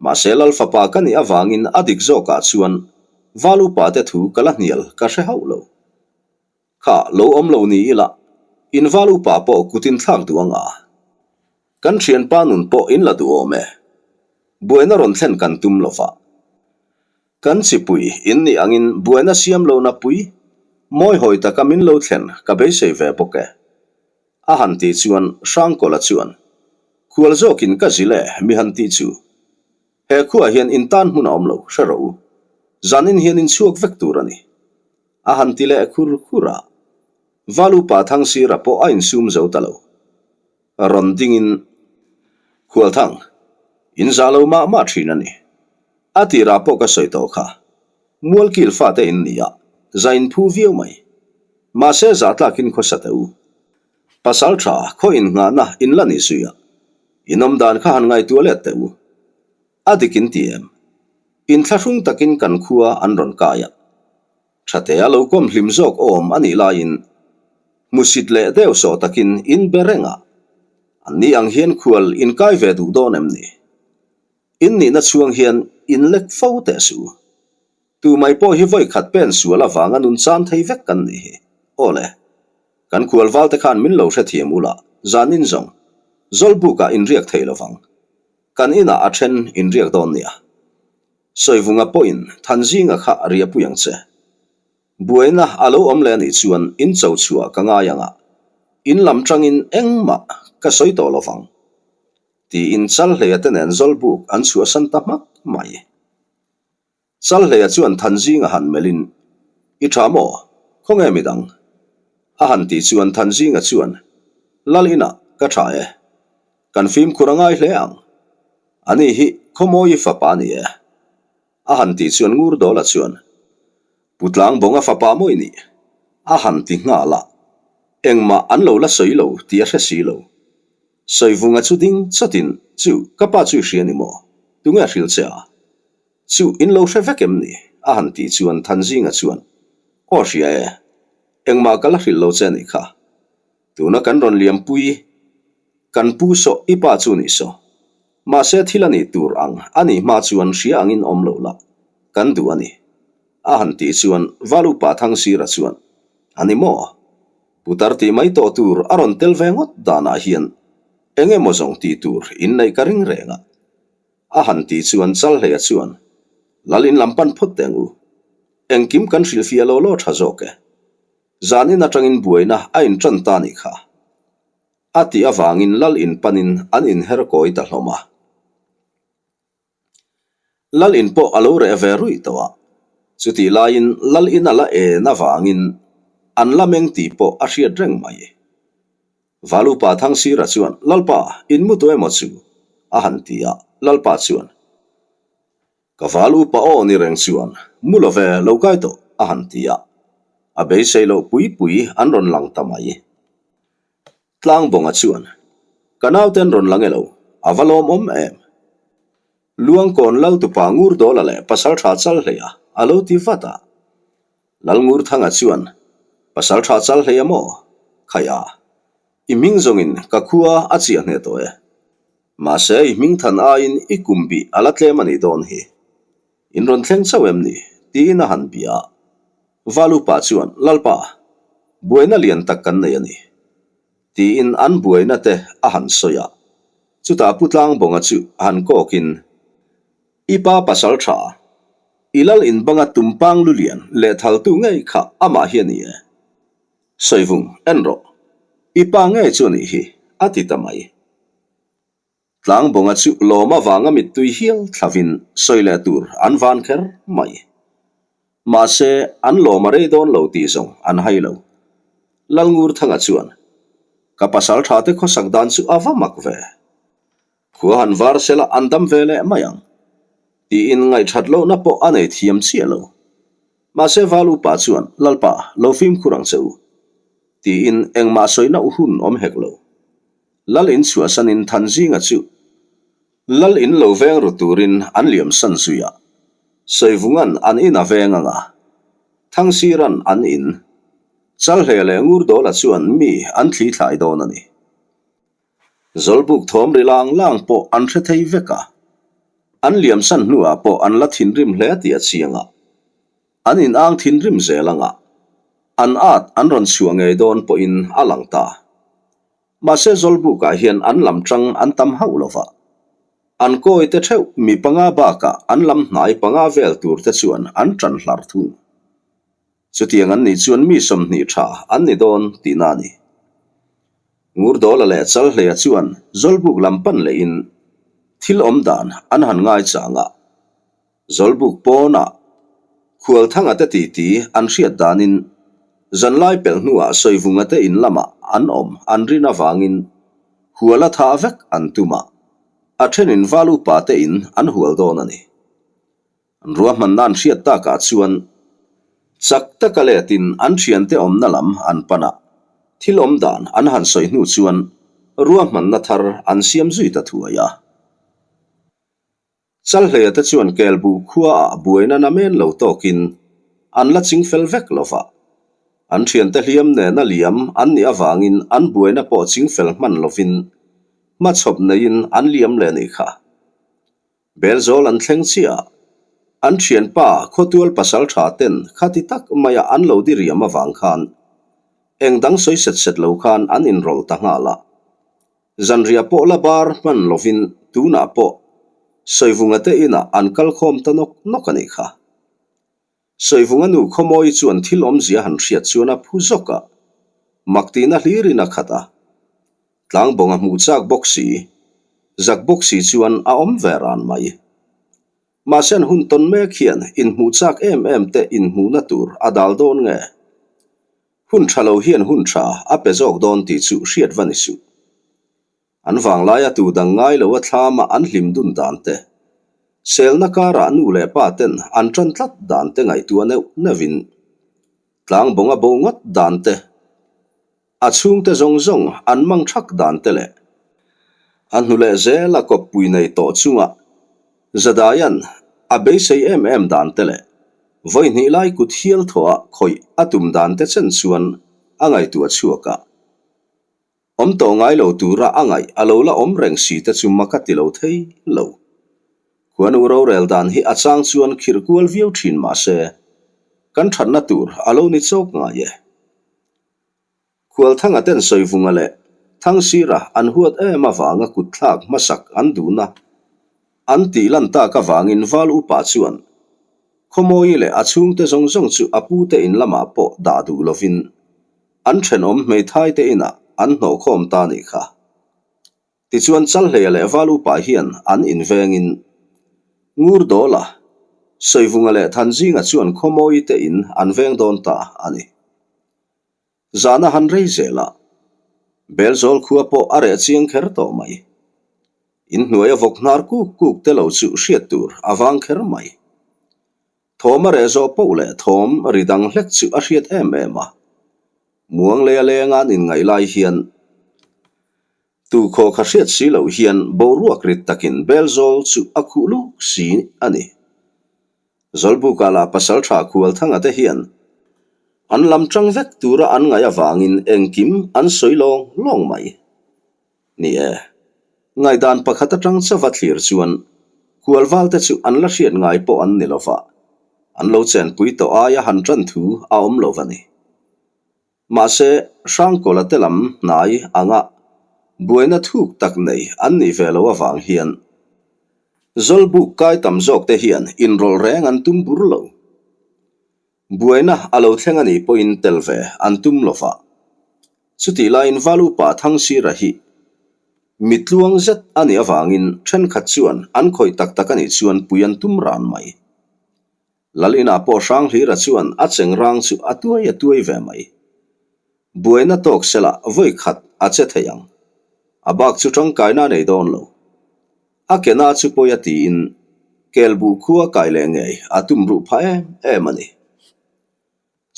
Mahse Lal fapa ka nih avangin a dik zawkah chuan val upa te thu ka la hnial ka hre hauh lo. Kha lo awm lo ni ila, in val upa pawh kut in thlak duh anga. Kan thianpa nun pawh in la duh awm e. Buaina rawn thlen kan tum lo va. Kan chipui in nih angin buaina siam lohna pui mawi hawi taka min lo thlen ka beisei ve bawk e. A han tih chuan Hrangkawla chuan. Khual zawkin ka zil e, mi han tih chu. He khuaah hian in tan hmun a awm lo, hre rawh u. Zanin hian in chhuak vek tur a ni. A han ti leh khur khur a. Valupa Thangsira pawh a insum zo ta lo. Rawn dingin, Khualthang, in zah lo mah mah thin a ni. A tirah pawh ka sawi tawh kha. Mualkil fate in ni a, zah in phu viau mai. Mahse zah tlakin khawsa teh u. Pasal tha khaw innghahna in la ni zui a, in awm dan kha han ngaihtuah let teh u. A dik in ti em? Inthlahrung takin kan khua an rawn kai a. Thatea lo kawm hlim zawk awm a nih laiin hmusit leh deuh sawh takin in be reng a, anni ang hian khual in kai ve duh dawn em ni? In nihna chhuang hian in lek fo teh suh u. Tu mai pawh hi vawi khat pen sual avanga nun chan thei vek kan nih hi. Aw le, kan khual val te khan min lo hrethiam ula, zan in zawng, Zawlbuk ah in riak thei lovang. Kan inah a then in riak dawn nia. Sawivunga pawhin Thanzinga kha a riahpui ang che. Buaina a lo awm leh anih chuan in cho chhuah ka ngai ang a, in lam tangin engmah ka sawi tawh lovang. Tiin Chalhleia te nen Zawlbuk an chhuahsan ta hmak mai. Chalhleia chuan Thanzinga han melhin, I tha maw? Khawnge midang? A han tih chuan Thanzinga chuan, Lal inah ka tha e. Kan fimkhur a ngai hle ang. Ani hi Khawmawi fapa a ni e. A han tih chuan Ngurdawla chuan, Pu Tlangbawnga fapa maw i nih? A han ti nghal a. Engmah an lo la sawi lo tih a hre si lo. Sawivunga chu ding chawtin, Chu, ka pa chu i hria ni maw? Tunge a hrilh che a? Chu, in lo hre vek em ni? A han tih chuan Thanzinga chuan, Aw hria e, engmah ka la hrilh lo che anih kha. Tuna kan rawn liampui, kan pu saw i pa chu nih saw. Mahse thil a nih tur ang a nih hma chuan hria angin awm lo la, kan duh a ni. A han tih chuan Valupa Thangsira chuan, A ni maw? Putar tih mai tawh tur a rawn tel ve ngawt danah hian eng emaw zawng tih tur inneih ka ring reng a. A han tih chuan Chalhleia chuan, Lal in lam pan phawt teh ang u. Engkim kan hrilhfiah law law tha zawk e. Zanin atangin buaina a intan ta nih kha. A tih avangin Lal in panin an inher kawi ta hlawm a. Lal in pawh a lo reh ve ruih tawh a, chutih laiin Lal in a la en avangin an la meng tih pawh a hriat reng mai. Valupa Thangsira chuan, Lalpa, in mu tawh emaw chu? a han ti a, Lalpa chuan, Ka Valupa aw ni reng chuan, mu lo ve, lo kai tawh, a han ti a, a beisei loh pui pui an rawn lang ta mai. Tlangbawnga chuan, Ka naute an rawn lang e lo, a va lawmawm em? Luangkawn Laltupa Ngurdawla leh Pasaltha Chalhleia a lo ti vat a. Lalngurthanga chuan, Pasaltha Chalhleia maw? Khaia, i hming zawngin ka khua a chiah hneh tawh e. Mahse i hming than aiin i kum bih a la tlem a nih dawn hi. In rawn thleng chauh em ni? tiin a han bia a. Valupa chuan, Lalpa, buaina lian tak kan nei a ni. Tiin an buaina te a han sawi a. Chutah Pu Tlangbawnga chu han kawkin, I pa pasal tha, i lal in banga tumpang lulian leh thaltu ngei kha amah hi a ni e. Sawivung, en rawh. I pa ngei chu a nih hi, a ti ta mai. Tlangbawnga chu lawm avanga mittui hial thlavin sawi leh tur an van kher mai. Mahse, an lawm a rei dawn lo tih zawng an hai lo. Lalngurthanga chuan, Ka pasal tha te khawsak dan chu a va mak ve. Khua han var sela an dam ve leh mai ang. Tiin ngaihthat lohna pawh a nei thiam chiah lo. Mahse Val upa chuan, Lalpa, lo fimkhur ang che u. Tiin engmah sawina u hun awm hek lo. Lal in chhuahsanin Thanzinga chu Lal in lo veng ru turin an liam san zui a, Sawivunga'n an in a veng ang a, Thangsiran an in, Chalhle leh Ngurdawla chuan mi an thli thlai dawn a ni. Zawlbuk thawm ri lang lang pawh an hre thei vek a, an liam san hnuah pawh an la thinrim hle tih a chiang a, an in ang thinrim zel ang a, an at an rawn chhuah ngei dawn pawhin a lang ta. Mahse Zawlbukah hian an lam tang an tam hauh lo va. An kawi te theuh mi panga bakah an lam hnai panga vel tur te chuan an tan hlar thung. Chutiang an nih chuan mi 20 tha an ni dawn tihna a ni. Ngurdawla leh Chalhleia chuan Zawlbuk lam pan lehin thil awm dan an han ngaichang a. Zawlbuk pawnah Khualthanga te titi an hriat danin zanlai pelh hnuah Sawivunga te in lamah an awm an rin avangin hual a thah vek an tum a, a thenin val upa te in an hual dawn a ni. An ruahmanna an hriat takah chuan chak taka letin an thiante awmna lam an pan a, thil awm dan an han sawi hnu chuan ruahmanna thar an siam zui ta thuai a. Chalhleia te chuan Kelbuh khuaah buaina namen lo tawkin an la ching fel vek lo va, an thiante hliam nena liam an nih avangin an buaina pawh ching fel hman lovin hmachhawp neiin an liam leh a nih kha. Belzawl an thleng chiah a, an thianpa khawtual pasal tha ten khati tak maia an lo diriam avang khan eng dang sawi set set lo khan an inrawlh ta nghal a. Zanriah pawh la bar hman lovin tunah pawh Sawivunga te inah an kal khawm ta nawk nawk a nih kha. Sawivunga nu Khawmawi chuan thil awmzia han hriat chuan a phu zawk a, mak tihna hlirin a khat a. Tlangbawng a hmuh chak bawk si, zak bawk si chuan a awm ve ran mai. Mahse an hun tawn mek hian inhmuh chak em em te inhmuhna tur a dal dawn nge? Hun tha lo hian hun tha a pe zawk dawn tih chu hriat va ni suh. An vanglaia tu dang ngai lo a thlama an hlim dun dan te, selna karah nu leh pa ten an tan tlat dan te ngaihtuah neuh neuhin tlangbawng a bo ngawt dan te, a chhungte zawng zawng an mang thak dan te leh a hnu leh zel a kawppui nei tawh chunga Zadaia'n a beisei em em dan te leh vawi hnih lai kut hial thawh a khawih a tum dan te chen chuan a ngaihtuah chhuak a. Awm tawh ngai lo tura a ngaih a lo la awm reng si te chu mak a ti lo thei lo. Khuanu rorel dan hi a chang chuan khirh kual viau thin mah se, kan thatna tur a lo ni chawk ngai e. Khualthanga ten Sawivunga leh Thangsira an huat em avanga kutthlak hmasak an duhna an tih lan tak avangin Val Upa chuan Khawmawi leh a chhungte zawng zawng chu a pute in lamah pawh dah duh lovin An thenawm hmeithai te inah an hnawhkhawm ta nih kha. Tichuan Chalhleia leh Val Upa hian an invengin Ngurdawla, Sawivunga leh Thanzinga chuan Khawmawi te in an veng dawn ta a ni. Zan a han rei zel a, Belzawl khua pawh a reh chiang kher tawh mai. Inhnuai a vawk hnar kuk kuk te lo chu hriat tur a vang kher mai. Thawm a reh zawh poh leh thawm ri dang hlek chu a hriat em em a. Muang leh a leng an inngaih lai hian tu khaw kha hriat si loh hian boruak rit takin Belzawl chu a khuh luk si a ni. Zawlbuka lah pasaltha Khualthanga te hian an lam tang vek tura an ngaih avangin engkim an sawi lawng lawng mai. Ni e, ngaihdan pakhat atang chauha thlir chuan kualval te chu an la hriat ngai pawh an ni lova, an lo chenpui tawh aia han tan thu a awm lo va ni. Mahse, Hrangkawla te lam hnai anga buaina thuk tak nei an nih ve lo avang hian Zawlbuk kai tam zawk te hian inrawlh reng an tum bur lo. Buaina a lo thleng a nih pawhin tel ve an tum lo va. Chutih laiin Valupa Thangsira hi mi tluang zet a nih avangin thenkhat chuan an khawih tak tak a nih chuan pui an tum ran mai. Lal inah pawh Hranghlira chuan a cheng rang chu a tuai a tuai ve mai. Buaina tawk sela vawi khat a che thei ang. A bak chu tangkaina a nei dawn lo. A kena chu pawi a tiin Kelbuh khua kai leh ngei a tum ruh phah em em a ni.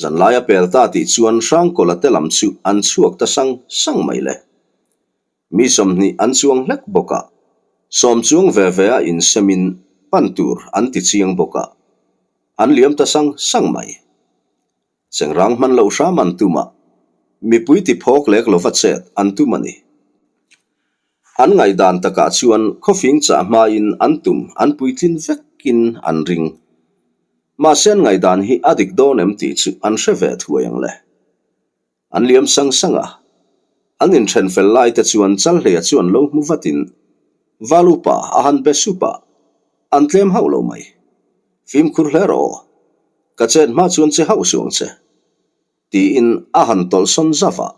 Zanlai a pel ta tih chuan Hrangkawla te lam chu an chhuak ta sang sang mai le. Mi 20 an chuang hlek bawk a, sawm chuang ve ve a insemin pan tur an ti chiang bawk a, an liam ta sang sang mai. Chengrang hman loh hram an tum a, mipui ti phawk lek lova chet an tum a ni. An ngaihdan takah chuan khawfing chah hmain an tum an puitlin vekin an ring. Mahse an ngaihdan hi a dik dawn em tih chu an hre ve thuai ang le. An liam sang sang a, an inthen fel lai te chuan Chalhleia chuan lo hmu vatin Valupa a han be sup a, an tlem hauh lo mai. Fimkhur hle rawh aw, ka chet hma chuan che hauh suang che, tiin a han tawlhsawn zauh a.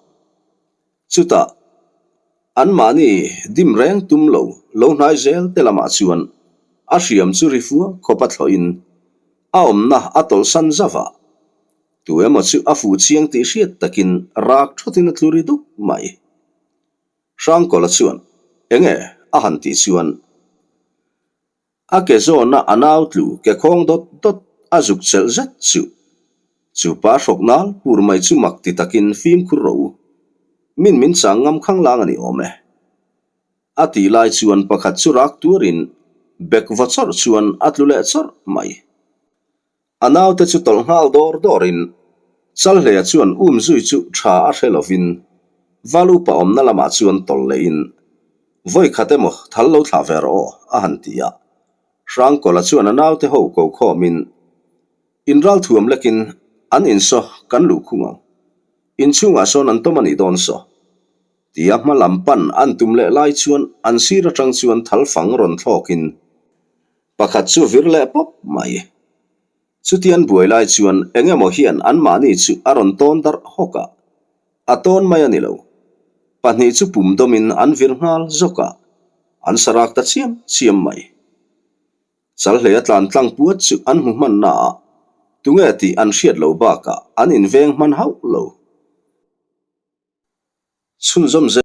Chutah. Anmahni dim reng tum lo lo hnai zel te lamah chuan a hriam chu ri fua khawp a thlawhin a awmna a tawlhsan zauh a. Tu emaw chu a fuh chiang tih hriat takin rak thawtin a tlu ri dup mai. Hrangkawla chuan enge a han tih chuan A ke zawna a nau tlu ke khawng dawt dawt a zuk chelh zet chu. Chu pa hrawk nal pur mai chu mak ti takin fimkhur rawh u. Min min chang ngam khang lang a ni awm e. A tih lai chuan pakhat chu rak tuarin bek va chawrh chuan a tlu leh chawrh mai. A naute chu tawlh nghal dawr dawrin Chalhleia chuan um zui chu tha a hre lovin Val upa awmna lamah chuan tawlh lehin Vawi khat emaw thal lo thlah ve rawh aw a han ti a. Hrangkawla chuan a naute ho ko khawmin In ralthuam lekin an insaw kan luh khung ang. Inchhungah sawn an tawm a nih dawn saw. Tia hma lam pan an tum leh lai chuan an sir atang chuan thal fang rawn thlawkin Pakhat chu vir leh pawp mai. Chutian buai lai chuan eng emaw hian anmahni chu a rawn tawn darh hawk a, a tawn mai a ni lo. Pahnih chu pum dawmin an vir nghal zawk a, an sarak ta chiam chiam mai. Chalhlei a tlan tlang puat chu an hmu hman na a, tunge tih an hriat loh bakah an inveng hman hauh lo. Chhunzawm zel.